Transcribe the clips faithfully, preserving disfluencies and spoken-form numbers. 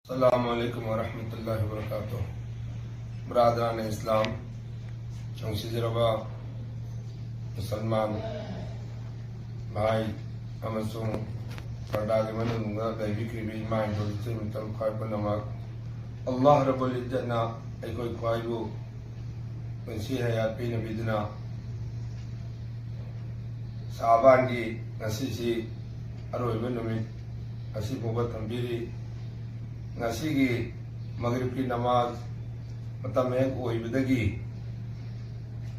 ꯑꯁꯂꯥꯃꯨ ꯑꯂꯥꯏꯀꯨꯝ ꯋꯔꯍꯃꯇꯨꯜꯂꯥꯍꯤ ꯋꯕꯔꯀꯥꯇꯨꯍ꯫ ꯕ꯭ꯔꯥꯗꯔꯥꯅ ꯏꯁꯂꯥꯝ, ꯅꯨꯡꯁꯤꯖꯔꯕ ꯃꯨꯁꯜꯃꯥꯟ ꯚꯥꯏ ꯑꯃꯁꯨꯡ ꯄꯔꯗꯥꯒꯤ ꯃꯅꯨꯡꯗ ꯂꯩꯕꯤꯈ꯭ꯔꯤꯕ ꯏꯃꯥ ꯏꯟꯗꯣꯜ ꯏꯆꯦ ꯃꯤꯇꯜ ꯈ꯭ꯋꯥꯏ ꯄꯨꯝꯅꯃꯛ, ꯑꯜꯂꯥꯍ ꯔꯕꯨꯜ ꯏꯖꯠꯅ ꯑꯩꯈꯣꯏ ꯈ꯭ꯋꯥꯏꯕꯨ ꯄꯨꯟꯁꯤ ꯍꯌꯥꯠ ꯄꯤꯅꯕꯤꯗꯨꯅ ꯁꯥꯕꯥꯟꯒꯤ ꯉꯁꯤꯁꯤ ꯑꯔꯣꯏꯕ ꯅꯨꯃꯤꯠ ꯑꯁꯤ ꯐꯥꯎꯕ ꯊꯝꯕꯤꯔꯤ꯫ ꯉꯁꯤꯒꯤ ꯃꯒꯔꯤꯕꯀꯤ ꯅꯃꯥꯖ ꯃꯇꯝ ꯍꯦꯛ ꯑꯣꯏꯕꯗꯒꯤ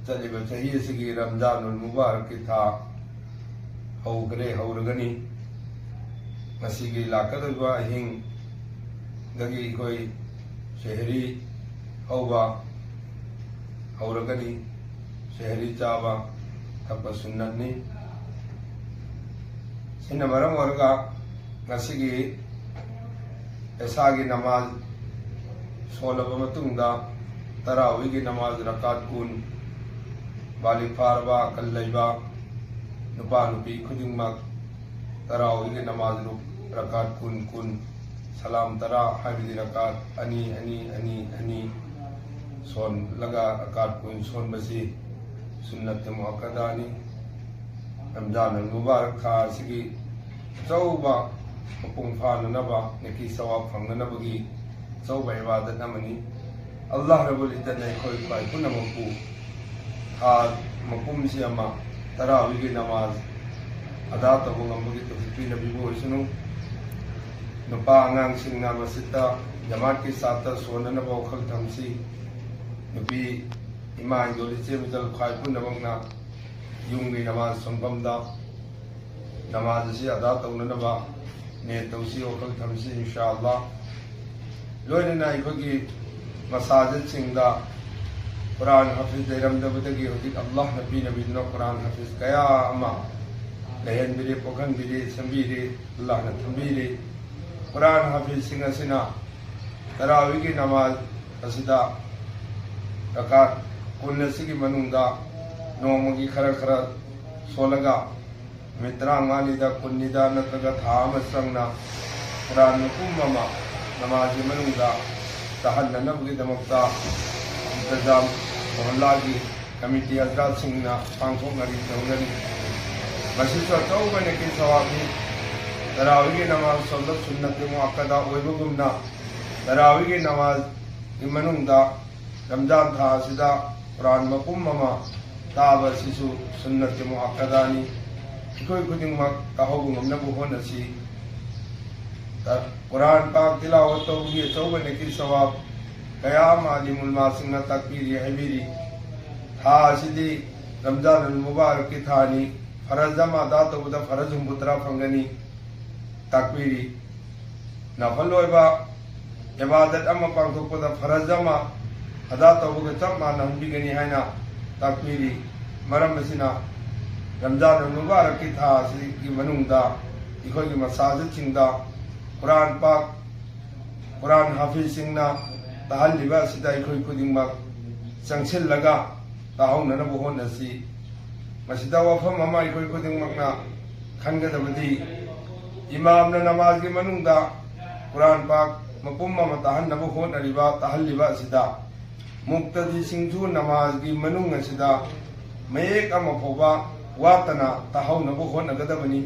ꯆꯠꯂꯤꯕ ꯆꯍꯤ ꯑꯁꯤꯒꯤ ꯔꯝꯖꯥꯅꯨꯜ ꯃꯨꯕꯥꯔꯛꯀꯤ ꯊꯥ ꯍꯧꯈ꯭ꯔꯦ, ꯍꯧꯔꯒꯅꯤ꯫ ꯉꯁꯤꯒꯤ ꯂꯥꯛꯀꯗꯧꯔꯤꯕ ꯑꯍꯤꯡꯗꯒꯤ ꯑꯩꯈꯣꯏ ꯁꯦꯍꯔꯤ ꯍꯧꯕ ꯍꯧꯔꯒꯅꯤ꯫ ꯁꯦꯍꯔꯤ ꯆꯥꯕ ꯊꯛꯄ ꯁꯨꯟꯅꯠꯅꯤ꯫ ꯁꯤꯅ ꯃꯔꯝ ꯑꯣꯏꯔꯒ ꯉꯁꯤꯒꯤ ꯏꯁꯥꯒꯤ ꯅꯃꯥꯖ ꯁꯣꯜꯂꯕ ꯃꯇꯨꯡꯗ ꯇꯔꯥꯋꯤꯒꯤ ꯅꯃꯥꯖ ꯔꯀꯥꯠ ꯀꯨꯟ, ꯕꯥꯂꯤꯒ ꯐꯥꯔꯕ ꯑꯀꯜ ꯂꯩꯕ ꯅꯨꯄꯥ ꯅꯨꯄꯤ ꯈꯨꯗꯤꯡꯃꯛ ꯇꯔꯥꯋꯤꯒꯤ ꯅꯃꯥꯖ ꯔꯀꯥꯠ ꯀꯨꯟ ꯀꯨꯟ, ꯁꯂꯥꯝ ꯇꯔꯥ ꯍꯥꯏꯕꯗꯤ ꯔꯀꯥꯠ ꯑꯅꯤ ꯑꯅꯤ ꯑꯅꯤ ꯑꯅꯤ ꯁꯣꯜꯂꯒ ꯔꯀꯥꯠ ꯀꯨꯟ ꯁꯣꯟꯕꯁꯤ ꯁꯨꯟꯅꯠꯇ ꯃꯨꯑꯛꯀꯗꯥꯅꯤ꯫ ꯔꯝꯖꯥꯟ ꯑꯜ ꯃꯨꯕꯥꯔꯛ ꯊꯥ ꯑꯁꯤꯒꯤ ꯑꯆꯧꯕ ꯃꯄꯨꯡ ꯐꯥꯅꯅꯕ, ꯅꯦꯀꯤ ꯁꯋꯥꯕ ꯐꯪꯅꯅꯕꯒꯤ ꯑꯆꯧꯕ ꯏꯕꯥꯗꯠ ꯑꯃꯅꯤ꯫ ꯑꯜꯂꯥꯍ ꯔꯕꯨꯜ ꯏꯖꯠꯅ ꯑꯩꯈꯣꯏ ꯈ꯭ꯋꯥꯏ ꯄꯨꯝꯅꯃꯛꯄꯨ ꯊꯥ ꯃꯄꯨꯝꯁꯤ ꯑꯃ ꯇꯔꯥꯋꯤꯒꯤ ꯅꯃꯥꯖ ꯑꯗꯥ ꯇꯧꯕ ꯉꯝꯕꯒꯤ ꯇꯧꯐꯤꯛ ꯄꯤꯅꯕꯤꯕ ꯑꯣꯏꯁꯅꯨ꯫ ꯅꯨꯄꯥ ꯑꯉꯥꯡꯁꯤꯡꯅ ꯃꯁꯤꯗ ꯖꯃꯥꯠꯀꯤ ꯁꯥꯠꯇ ꯁꯣꯟꯅꯅꯕ ꯋꯥꯈꯜ ꯊꯝꯁꯤ꯫ ꯅꯨꯄꯤ ꯏꯃꯥ ꯏꯟꯗꯣꯜ ꯏꯆꯦ ꯃꯤꯇꯜ ꯈ꯭ꯋꯥꯏ ꯄꯨꯝꯅꯃꯛꯅ ꯌꯨꯝꯒꯤ ꯅꯃꯥꯖ ꯁꯣꯟꯐꯝꯗ ꯅꯃꯥꯖ ꯑꯁꯤ ꯑꯗꯥ ꯇꯧꯅꯅꯕ ꯅꯤꯌꯠ ꯇꯧꯁꯤ, ꯋꯥꯈꯜ ꯊꯝꯁꯤ, ꯏꯟꯁꯥ ꯑꯜꯂꯥꯍ꯫ ꯂꯣꯏꯅꯅ ꯑꯩꯈꯣꯏꯒꯤ ꯃꯁꯥꯖꯤꯠꯁꯤꯡꯗ ꯀꯨꯔꯥꯟ ꯍꯥꯐꯤꯖ ꯂꯩꯔꯝꯗꯕꯗꯒꯤ ꯍꯧꯖꯤꯛ ꯑꯜꯂꯥꯍꯅ ꯄꯤꯅꯕꯤꯗꯨꯅ ꯀꯨꯔꯥꯟ ꯍꯥꯐꯤꯖ ꯀꯌꯥ ꯑꯃ ꯂꯩꯍꯟꯕꯤꯔꯦ, ꯄꯣꯛꯍꯟꯕꯤꯔꯦ, ꯁꯦꯝꯕꯤꯔꯦ, ꯑꯜꯂꯥꯍꯅ ꯊꯝꯕꯤꯔꯦ꯫ ꯀꯨꯔꯥꯟ ꯍꯥꯐꯤꯖꯁꯤꯡ ꯑꯁꯤꯅ ꯇꯔꯥꯋꯤꯒꯤ ꯅꯃꯥꯖ ꯑꯁꯤꯗ ꯔꯀꯥꯠ ꯀꯨꯟ ꯑꯁꯤꯒꯤ ꯃꯅꯨꯡꯗ ꯅꯣꯡꯃꯒꯤ ꯈꯔ ꯈꯔ ꯁꯣꯜꯂꯒ ꯅꯨꯃꯤꯠ ꯇꯔꯥꯃꯉꯥꯅꯤꯗ, ꯀꯨꯟꯅꯤꯗ ꯅꯠꯇ꯭ꯔꯒ ꯊꯥ ꯑꯃ ꯆꯪꯅ ꯀꯨꯔꯥꯟ ꯃꯄꯨꯝ ꯑꯃ ꯅꯃꯥꯖꯒꯤ ꯃꯅꯨꯡꯗ ꯇꯥꯍꯟꯅꯅꯕꯒꯤꯗꯃꯛꯇ ꯏꯟꯇꯖꯥꯝ ꯃꯣꯍꯜꯂꯥꯒꯤ ꯀꯃꯤꯇꯤ ꯍꯖꯔꯥꯠꯁꯤꯡꯅ ꯄꯥꯡꯊꯣꯛꯅꯔꯤ ꯇꯧꯅꯔꯤ꯫ ꯃꯁꯤꯁꯨ ꯑꯆꯧꯕ ꯅꯦꯀꯤ ꯁꯋꯥꯕꯅꯤ꯫ ꯇꯔꯥꯋꯤꯒꯤ ꯅꯃꯥꯖ ꯁꯣꯝꯗ ꯁꯨꯟꯅꯠꯇꯤ ꯃꯨꯑꯛꯀꯗ ꯑꯣꯏꯕꯒꯨꯝꯅ, ꯇꯔꯥꯋꯤꯒꯤ ꯅꯃꯥꯖꯒꯤ ꯃꯅꯨꯡꯗ ꯔꯝꯖꯥꯟ ꯊꯥ ꯑꯁꯤꯗ ꯀꯨꯔꯥꯟ ꯃꯄꯨꯝ ꯑꯃ ꯇꯥꯕ ꯑꯁꯤꯁꯨ ꯁꯨꯟꯅꯠꯇꯤ ꯃꯨꯑꯛꯀꯗꯅꯤ꯫ ꯑꯩꯈꯣꯏ ꯈꯨꯗꯤꯡꯃꯛ ꯇꯥꯍꯧꯕ ꯉꯝꯅꯕ ꯍꯣꯠꯅꯁꯤ꯫ ꯀꯨꯔꯥꯟ ꯄꯥꯛ ꯇꯤꯂꯥꯋꯠ ꯇꯧꯕꯒꯤ ꯑꯆꯧꯕ ꯅꯦꯀꯤ ꯁꯋꯥꯕ ꯀꯌꯥ ꯑꯃ ꯑꯂꯤꯃꯨꯜꯃꯥꯁꯤꯡꯅ ꯇꯥꯛꯄꯤꯔꯤ, ꯍꯥꯏꯕꯤꯔꯤ꯫ ꯊꯥ ꯑꯁꯤꯗꯤ ꯔꯝꯖꯥꯟ ꯑꯜ ꯃꯨꯕꯥꯔꯛꯀꯤ ꯊꯥꯅꯤ꯫ ꯐꯔꯖ ꯑꯃ ꯑꯗꯥ ꯇꯧꯕꯗ ꯐꯔꯖ ꯍꯨꯝꯐꯨꯇꯔꯥ ꯐꯪꯒꯅꯤ ꯇꯥꯛꯄꯤꯔꯤ꯫ ꯅꯐꯜ ꯑꯣꯏꯕ ꯏꯕꯥꯗꯠ ꯑꯃ ꯄꯥꯡꯊꯣꯛꯄꯗ ꯐꯔꯖ ꯑꯃ ꯑꯗꯥ ꯇꯧꯕꯒ ꯆꯞ ꯃꯥꯟꯅꯍꯟꯕꯤꯒꯅꯤ ꯍꯥꯏꯅ ꯇꯥꯛꯄꯤꯔꯤ꯫ ꯃꯔꯝ ꯑꯁꯤꯅ ꯔꯝꯖꯥꯟ ꯑꯜ ꯃꯨꯕꯥꯔꯛꯀꯤ ꯊꯥ ꯑꯁꯤꯒꯤ ꯃꯅꯨꯡꯗ ꯑꯩꯈꯣꯏꯒꯤ ꯃꯁꯥꯖꯤꯠꯁꯤꯡꯗ ꯀꯨꯔꯥꯟ ꯄꯥꯛ, ꯀꯨꯔꯥꯟ ꯍꯥꯐꯤꯖꯁꯤꯡꯅ ꯇꯥꯍꯜꯂꯤꯕ ꯑꯁꯤꯗ ꯑꯩꯈꯣꯏ ꯈꯨꯗꯤꯡꯃꯛ ꯆꯪꯁꯤꯜꯂꯒ ꯇꯥꯍꯧꯅꯅꯕ ꯍꯣꯠꯅꯁꯤ꯫ ꯃꯁꯤꯗ ꯋꯥꯐꯝ ꯑꯃ ꯑꯩꯈꯣꯏ ꯈꯨꯗꯤꯡꯃꯛꯅ ꯈꯟꯒꯗꯕꯗꯤ, ꯏꯃꯥꯝꯅ ꯅꯃꯥꯖꯒꯤ ꯃꯅꯨꯡꯗ ꯀꯨꯔꯥꯟ ꯄꯥꯛ ꯃꯄꯨꯝ ꯑꯃ ꯇꯥꯍꯟꯅꯕ ꯍꯣꯠꯅꯔꯤꯕ, ꯇꯥꯍꯜꯂꯤꯕ ꯑꯁꯤꯗ ꯃꯨꯛꯇꯗꯤꯁꯤꯡꯁꯨ ꯅꯃꯥꯖꯒꯤ ꯃꯅꯨꯡ ꯑꯁꯤꯗ ꯃꯌꯦꯛ ꯑꯃ ꯐꯥꯎꯕ ꯋꯥꯠꯇꯅ ꯇꯥꯍꯧꯅꯕ ꯍꯣꯠꯅꯒꯗꯕꯅꯤ꯫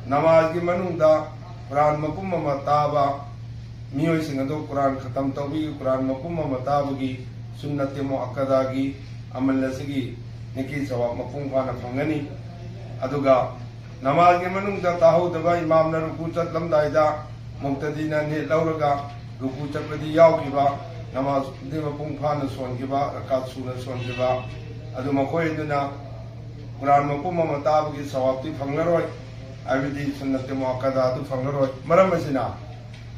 ꯅꯃꯥꯖꯒꯤ ꯃꯅꯨꯡꯗ ꯀꯨꯔꯥꯟ ꯃꯄꯨꯝ ꯑꯃ ꯇꯥꯕ ꯃꯤꯑꯣꯏꯁꯤꯡ ꯑꯗꯨ ꯀꯨꯔꯥꯟ ꯈꯇꯝ ꯇꯧꯕꯒꯤ, ꯀꯨꯔꯥꯟ ꯃꯄꯨꯝ ꯑꯃ ꯇꯥꯕꯒꯤ ꯁꯨꯟꯅꯠꯇꯤ ꯃꯨꯑꯛꯀꯗꯒꯤ ꯑꯃꯜ ꯑꯁꯤꯒꯤ ꯅꯦꯀꯤ ꯁꯋꯥꯕ ꯃꯄꯨꯡ ꯐꯥꯅ ꯐꯪꯒꯅꯤ꯫ ꯑꯗꯨꯒ ꯅꯃꯥꯖꯒꯤ ꯃꯅꯨꯡꯗ ꯇꯥꯍꯧꯗꯕ, ꯏꯃꯥꯝꯅ ꯔꯨꯀꯨ ꯆꯠꯂꯝꯗꯥꯏꯗ ꯃꯨꯛꯇꯗꯤꯅ ꯅꯦꯠ ꯂꯧꯔꯒ ꯔꯨꯀꯨ ꯆꯠꯄꯗꯤ ꯌꯥꯎꯈꯤꯕ, ꯅꯃꯥꯖꯗꯤ ꯃꯄꯨꯡ ꯐꯥꯅ ꯁꯣꯟꯈꯤꯕ, ꯔꯀꯥꯠ ꯁꯨꯅ ꯁꯣꯟꯈꯤꯕ, ꯑꯗꯨ ꯃꯈꯣꯏ ꯑꯗꯨꯅ ꯀꯨꯔꯥꯟ ꯃꯄꯨꯝ ꯑꯃ ꯇꯥꯕꯒꯤ ꯁꯋꯥꯕꯇꯤ ꯐꯪꯂꯔꯣꯏ, ꯍꯥꯏꯕꯗꯤ ꯁꯨꯟꯅꯠꯇꯤ ꯃꯨꯑꯛꯀꯗ ꯑꯗꯨ ꯐꯪꯂꯔꯣꯏ꯫ ꯃꯔꯝ ꯑꯁꯤꯅ,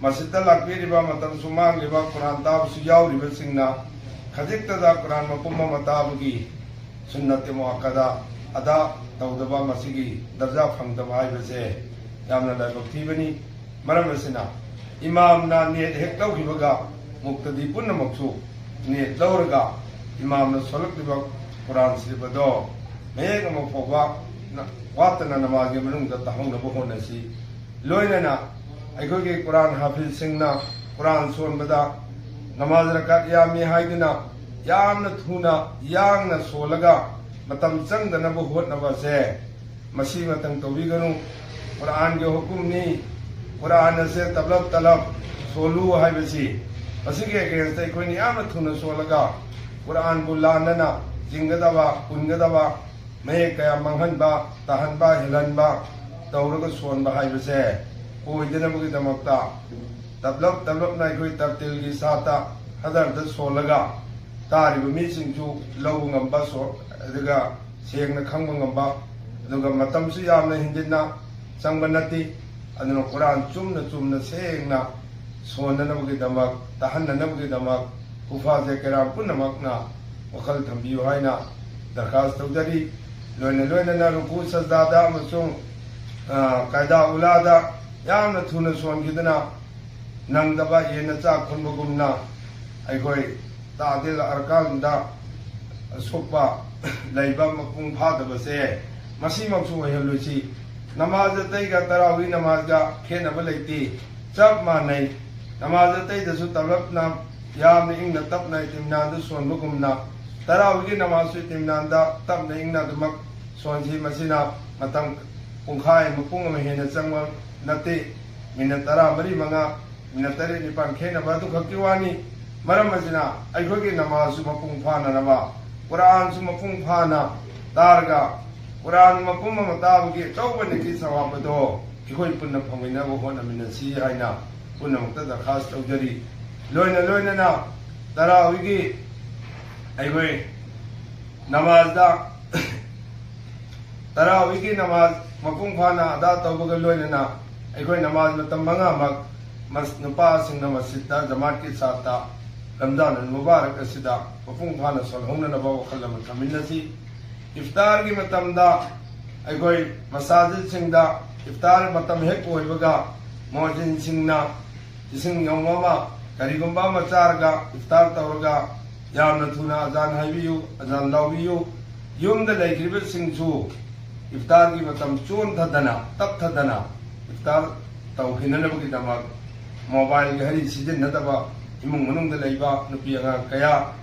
ꯃꯁꯤꯗ ꯂꯥꯛꯄꯤꯔꯤꯕ ꯃꯇꯝꯁꯨ ꯃꯥꯡꯂꯤꯕ, ꯀꯨꯔꯥꯟ ꯇꯥꯕꯁꯨ ꯌꯥꯎꯔꯤꯕꯁꯤꯡꯅ ꯈꯖꯤꯛꯇꯗ ꯀꯨꯔꯥꯟ ꯃꯄꯨꯝ ꯑꯃ ꯇꯥꯕꯒꯤ ꯁꯨꯟꯅꯠꯇꯤ ꯃꯨꯑꯛꯀꯗ ꯑꯗꯥ ꯇꯧꯗꯕ, ꯃꯁꯤꯒꯤ ꯗꯔꯖꯥ ꯐꯪꯗꯕ ꯍꯥꯏꯕꯁꯦ ꯌꯥꯝꯅ ꯂꯥꯏꯕꯛ ꯊꯤꯕꯅꯤ꯫ ꯃꯔꯝ ꯑꯁꯤꯅ, ꯏꯃꯥꯝꯅ ꯅꯦꯠ ꯍꯦꯛ ꯂꯧꯈꯤꯕꯒ ꯃꯨꯛꯇꯗꯤ ꯄꯨꯝꯅꯃꯛꯁꯨ ꯅꯦꯠ ꯂꯧꯔꯒ ꯏꯃꯥꯝꯅ ꯁꯣꯜꯂꯛꯂꯤꯕ ꯀꯨꯔꯥꯟ ꯁꯔꯤꯐ ꯑꯗꯣ ꯃꯌꯦꯛ ꯑꯃ ꯐꯥꯎꯕ ꯅ-, ꯋꯥꯠꯇꯅ ꯅꯃꯥꯖꯒꯤ ꯃꯅꯨꯡꯗ ꯇꯥꯍꯧꯅꯕ ꯍꯣꯠꯅꯁꯤ꯫ ꯂꯣꯏꯅꯅ ꯑꯩꯈꯣꯏꯒꯤ ꯀꯨꯔꯥꯟ ꯍꯥꯐꯤꯖꯁꯤꯡꯅ ꯀꯨꯔꯥꯟ ꯁꯣꯟꯕꯗ ꯅꯃꯥꯖ ꯔꯀꯥꯠ ꯌꯥꯝꯃꯤ ꯍꯥꯏꯗꯨꯅ ꯌꯥꯝꯅ ꯊꯨꯅ ꯌꯥꯡꯅ ꯁꯣꯜꯂꯒ ꯃꯇꯝ ꯆꯪꯗꯅꯕ ꯍꯣꯠꯅꯕꯁꯦ ꯃꯁꯤ ꯃꯇꯪ ꯇꯧꯕꯤꯒꯅꯨ꯫ ꯀꯨꯔꯥꯟꯒꯤ ꯍꯨꯀꯨꯝꯅꯤ꯫ ꯀꯨꯔꯥꯟ ꯑꯁꯦ ꯇꯞꯂꯞ ꯇꯞꯂꯞ ꯁꯣꯜꯂꯨ ꯍꯥꯏꯕꯁꯤ, ꯃꯁꯤꯒꯤ against ꯑꯩꯈꯣꯏꯅ ꯌꯥꯝꯅ ꯊꯨꯅ ꯁꯣꯜꯂꯒ ꯀꯨꯔꯥꯟꯕꯨ ꯂꯥꯟꯅꯅ ꯆꯤꯡꯒꯗꯕ, ꯄꯨꯟꯒꯗꯕ, ꯃꯌꯦꯛ ꯀꯌꯥ ꯃꯥꯡꯍꯟꯕ, ꯇꯥꯍꯟꯕ, ꯍꯦꯜꯍꯟꯕ ꯇꯧꯔꯒ ꯁꯣꯟꯕ ꯍꯥꯏꯕꯁꯦ ꯑꯣꯏꯗꯅꯕꯒꯤꯗꯃꯛꯇ ꯇꯞꯂꯞ ꯇꯞꯂꯞꯅ ꯑꯩꯈꯣꯏ ꯇꯔꯇꯤꯜꯒꯤ ꯁꯥꯠꯇ ꯍꯗꯔꯗ ꯁꯣꯜꯂꯒ ꯇꯥꯔꯤꯕ ꯃꯤꯁꯤꯡꯁꯨ ꯂꯧꯕ ꯉꯝꯕ, ꯁꯣ-, ꯑꯗꯨꯒ ꯁꯦꯡꯅ ꯈꯪꯕ ꯉꯝꯕ, ꯑꯗꯨꯒ ꯃꯇꯝꯁꯨ ꯌꯥꯝꯅ ꯍꯦꯟꯖꯤꯟꯅ ꯆꯪꯕ ꯅꯠꯇꯦ꯫ ꯑꯗꯨꯅ ꯀꯨꯔꯥꯟ ꯆꯨꯝꯅ ꯆꯨꯝꯅ ꯁꯦꯡꯅ ꯁꯣꯟꯅꯅꯕꯒꯤꯗꯃꯛ, ꯇꯥꯍꯟꯅꯅꯕꯒꯤꯗꯃꯛ ꯍꯨꯐꯥꯖꯦ ꯀꯤꯔꯥꯝ ꯄꯨꯝꯅꯃꯛꯅ ꯋꯥꯈꯜ ꯊꯝꯕꯤꯌꯨ ꯍꯥꯏꯅ ꯗꯔꯈꯥꯁ ꯇꯧꯖꯔꯤ꯫ ꯂꯣꯏꯅ ꯂꯣꯏꯅꯅ ꯔꯨꯀꯨ ꯁꯖꯗꯥꯗ ꯑꯃꯁꯨꯡ, ꯑ, ꯀꯥꯏꯗꯥ ꯎꯂꯥꯗ ꯌꯥꯝꯅ ꯊꯨꯅ ꯁꯣꯟꯈꯤꯗꯨꯅ ꯅꯪꯗꯕ ꯌꯦꯟꯅ ꯆꯥꯛ ꯈꯨꯟꯕꯒꯨꯝꯅ ꯑꯩꯈꯣꯏ ꯇꯥꯗꯤꯜ ꯑꯔꯀꯥꯟꯗ ꯁꯣꯛꯄ ꯂꯩꯕ ꯃꯄꯨꯡ ꯐꯥꯗꯕꯁꯦ ꯃꯁꯤꯃꯛꯁꯨ ꯑꯣꯏꯍꯜꯂꯣꯏꯁꯤ꯫ ꯅꯃꯥꯖ ꯑꯇꯩꯒ ꯇꯔꯥꯋꯤ ꯅꯃꯥꯖꯒ ꯈꯦꯠꯅꯕ ꯂꯩꯇꯦ, ꯆꯞ ꯃꯥꯟꯅꯩ꯫ ꯅꯃꯥꯖ ꯑꯇꯩꯗꯁꯨ ꯇꯞꯂꯞꯅ ꯌꯥꯝꯅ ꯏꯪꯅ ꯇꯞꯅ ꯏꯇꯤꯝꯅꯥꯟꯗ ꯁꯣꯟꯕꯒꯨꯝꯅ ꯇꯔꯥꯋꯤꯒꯤ ꯅꯃꯥꯖꯁꯨ ꯏꯇꯤꯝꯅꯥꯟꯗ ꯇꯞꯅ ꯏꯪꯅ ꯑꯗꯨꯃꯛ ꯁꯣꯟꯁꯤ꯫ ꯃꯁꯤꯅ ꯃꯇꯝ ꯄꯨꯡꯈꯥꯏ ꯑꯃ, ꯄꯨꯡ ꯑꯃ ꯍꯦꯟꯅ ꯆꯪꯕ ꯅꯠꯇꯦ꯫ ꯃꯤꯅꯠ ꯇꯔꯥ ꯃꯔꯤ ꯃꯉꯥ, ꯃꯤꯅꯠ ꯇꯔꯦꯠ ꯅꯤꯄꯥꯟ ꯈꯦꯠꯅꯕ ꯑꯗꯨꯈꯛꯀꯤ ꯋꯥꯅꯤ꯫ ꯃꯔꯝ ꯑꯁꯤꯅ ꯑꯩꯈꯣꯏꯒꯤ ꯅꯃꯥꯖꯁꯨ ꯃꯄꯨꯡ ꯐꯥꯅꯅꯕ, ꯀꯨꯔꯥꯟꯁꯨ ꯃꯄꯨꯡ ꯐꯥꯅ ꯇꯥꯔꯒ, ꯀꯨꯔꯥꯟ ꯃꯄꯨꯝ ꯑꯃ ꯇꯥꯕꯒꯤ ꯑꯆꯧꯕ ꯅꯤꯀꯤ ꯁꯋꯥꯕ ꯑꯗꯣ ꯑꯩꯈꯣꯏ ꯄꯨꯟꯅ ꯐꯪꯃꯤꯟꯅꯕ ꯍꯣꯠꯅꯃꯤꯟꯅꯁꯤ ꯍꯥꯏꯅ ꯄꯨꯝꯅꯃꯛꯇ ꯗꯔꯈꯥꯁ ꯇꯧꯖꯔꯤ꯫ ꯂꯣꯏꯅ ꯂꯣꯏꯅꯅ ꯇꯔꯥꯋꯤꯒꯤ ꯑꯩꯈꯣꯏ ꯅꯃꯥꯖꯗ, ꯇꯔꯥꯋꯤꯒꯤ ꯅꯃꯥꯖ ꯃꯄꯨꯡ ꯐꯥꯅ ꯑꯗꯥ ꯇꯧꯕꯒ ꯂꯣꯏꯅꯅ ꯑꯩꯈꯣꯏ ꯅꯃꯥꯖ ꯃꯇꯝ ꯃꯉꯥꯃꯛ ꯃꯁ-, ꯅꯨꯄꯥꯁꯤꯡꯅ ꯃꯁꯖꯤꯗꯇ ꯖꯃꯥꯠꯀꯤ ꯁꯥꯠꯇ ꯔꯝꯖꯥꯟ ꯑꯜ ꯃꯨꯕꯥꯔꯛ ꯑꯁꯤꯗ ꯃꯄꯨꯡ ꯐꯥꯅ ꯁꯣꯜꯍꯧꯅꯅꯕ ꯋꯥꯈꯜ ꯑꯃ ꯊꯝꯃꯤꯟꯅꯁꯤ꯫ ꯏꯐꯇꯥꯔꯒꯤ ꯃꯇꯝꯗ ꯑꯩꯈꯣꯏ ꯃꯁꯥꯖꯤꯗꯁꯤꯡꯗ ꯏꯐꯇꯥꯔ ꯃꯇꯝ ꯍꯦꯛ ꯑꯣꯏꯕꯒ ꯃꯣꯖꯤꯟꯁꯤꯡꯅ ꯏꯁꯤꯡ ꯌꯥꯎꯕ ꯑꯃ, ꯀꯔꯤꯒꯨꯝꯕ ꯑꯃ ꯆꯥꯔꯒ ꯏꯐꯇꯥꯔ ꯇꯧꯔꯒ ꯌꯥꯝꯅ ꯊꯨꯅ ꯑꯖꯥꯟ ꯍꯥꯏꯕꯤꯌꯨ, ꯑꯖꯥꯟ ꯂꯥꯎꯕꯤꯌꯨ꯫ ꯌꯨꯝꯗ ꯂꯩꯈ꯭ꯔꯤꯕꯁꯤꯡꯁꯨ ꯏꯐꯇꯥꯔꯒꯤ ꯃꯇꯝ ꯆꯣꯟꯊꯗꯅ, ꯇꯞꯊꯗꯅ ꯏꯐꯇꯥꯔ ꯇꯧꯈꯤꯅꯅꯕꯒꯤꯗꯃꯛ ꯃꯣꯕꯥꯏꯜꯒꯤ ꯍꯔꯤ ꯁꯤꯖꯤꯟꯅꯗꯕ ꯏꯃꯨꯡ ꯃꯅꯨꯡꯗ ꯂꯩꯕ ꯅꯨꯄꯤ ꯑꯉꯥꯡ ꯀꯌꯥ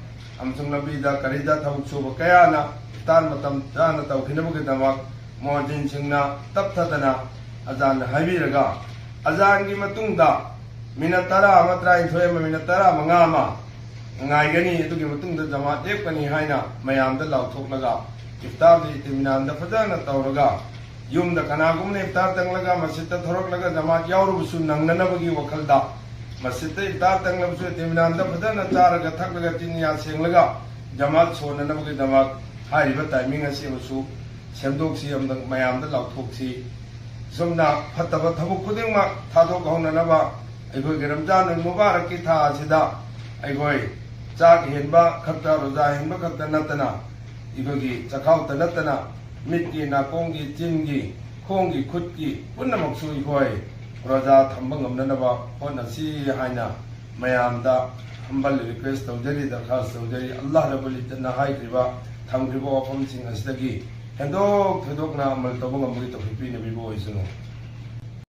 ꯑꯃꯁꯨꯡ ꯂꯝꯕꯤꯗ ꯀꯔꯤꯗ ꯊꯕꯛ ꯁꯨꯕ ꯀꯌꯥꯅ ꯏꯐꯇꯥꯔ ꯃꯇꯝ ꯆꯥꯅ ꯇꯧꯈꯤꯅꯕꯒꯤꯗꯃꯛ ꯃꯣꯖꯤꯟꯁꯤꯡꯅ ꯇꯞꯊꯗꯅ ꯑꯖꯥꯟ ꯍꯥꯏꯕꯤꯔꯒ, ꯑꯖꯥꯟꯒꯤ ꯃꯇꯨꯡꯗ ꯃꯤꯅꯠ ꯇꯔꯥ ꯑꯃ, ꯇꯔꯥꯅꯤꯊꯣꯏ ꯑꯃ, ꯃꯤꯅꯠ ꯇꯔꯥꯃꯉꯥ ꯑꯃ ꯉꯥꯏꯒꯅꯤ꯫ ꯑꯗꯨꯒꯤ ꯃꯇꯨꯡꯗ ꯖꯃꯥꯠ ꯂꯦꯞꯀꯅꯤ ꯍꯥꯏꯅ ꯃꯌꯥꯝꯗ ꯂꯥꯎꯊꯣꯛꯂꯒ, ꯏꯐꯇꯥꯔꯗꯨ ꯏꯇꯤꯃꯤꯅꯥꯟꯗ ꯐꯖꯅ ꯇꯧꯔꯒ, ꯌꯨꯝꯗ ꯀꯅꯥꯒꯨꯝꯕꯅ ꯏꯐꯇꯥꯔ ꯇꯪꯂꯒ ꯃꯁꯖꯤꯠꯇ ꯊꯣꯔꯛꯂꯒ ꯖꯃꯥꯠ ꯌꯥꯎꯔꯨꯕꯁꯨ ꯅꯪꯅꯅꯕꯒꯤ ꯋꯥꯈꯜꯗ, ꯃꯁꯖꯤꯠꯇ ꯏꯐꯇꯥꯔ ꯇꯪꯂꯕꯁꯨ ꯏꯇꯤꯃꯤꯅꯥꯟꯗ ꯐꯖꯅ ꯆꯥꯔꯒ ꯊꯛꯂꯒ ꯆꯤꯟ ꯌꯥ ꯁꯦꯡꯂꯒ ꯖꯃꯥꯠ ꯁꯣꯟꯅꯅꯕꯒꯤꯗꯃꯛ ꯍꯥꯏꯔꯤꯕ ꯇꯥꯏꯃꯤꯡ ꯑꯁꯤ ꯑꯃꯁꯨ ꯁꯦꯝꯗꯣꯛꯁꯤ, ꯑꯃꯗꯪ ꯃꯌꯥꯝꯗ ꯂꯥꯎꯊꯣꯛꯁꯤ꯫ ꯑꯁꯨꯝꯅ ꯐꯠꯇꯕ ꯊꯕꯛ ꯈꯨꯗꯤꯡꯃꯛ ꯊꯥꯗꯣꯛꯍꯧꯅꯅꯕ ꯑꯩꯈꯣꯏꯒꯤ ꯔꯝꯖꯥꯟ ꯃꯨꯕꯥꯔꯛꯀꯤ ꯊꯥ ꯑꯁꯤꯗ ꯑꯩꯈꯣꯏ ꯆꯥꯛ ꯍꯦꯟꯕ ꯈꯛꯇ, ꯔꯣꯖꯥ ꯍꯦꯟꯕ ꯈꯛꯇ ꯅꯠꯇꯅ, ꯑꯩꯈꯣꯏꯒꯤ ꯆꯈꯥꯎꯇ ꯅꯠꯇꯅ ꯃꯤꯠꯀꯤ, ꯅꯥꯀꯣꯡꯒꯤ, ꯆꯤꯟꯒꯤ, ꯈꯣꯡꯒꯤ, ꯈꯨꯠꯀꯤ ꯄꯨꯝꯅꯃꯛꯁꯨ ꯑꯩꯈꯣꯏ ꯔꯣꯖꯥ ꯊꯝꯕ ꯉꯝꯅꯅꯕ ꯍꯣꯠꯅꯁꯤ ꯍꯥꯏꯅ ꯃꯌꯥꯝꯗ humble request ꯇꯧꯖꯔꯤ, ꯗꯔꯈꯥꯁ ꯇꯧꯖꯔꯤ꯫ ꯑꯜꯂꯥꯍ ꯔꯕꯨꯜ ꯏꯖꯠꯅ ꯍꯥꯏꯈ꯭ꯔꯤꯕ, ꯊꯝꯈ꯭ꯔꯤꯕ ꯋꯥꯐꯝꯁꯤꯡ ꯑꯁꯤꯗꯒꯤ ꯍꯦꯟꯗꯣꯛ ꯊꯣꯏꯗꯣꯛꯅ ꯑꯃꯜ ꯇꯧꯕ ꯉꯝꯕꯒꯤ ꯇꯧꯐꯤꯛ ꯄꯤꯅꯕꯤꯕ ꯑꯣꯏꯁꯅꯨ꯫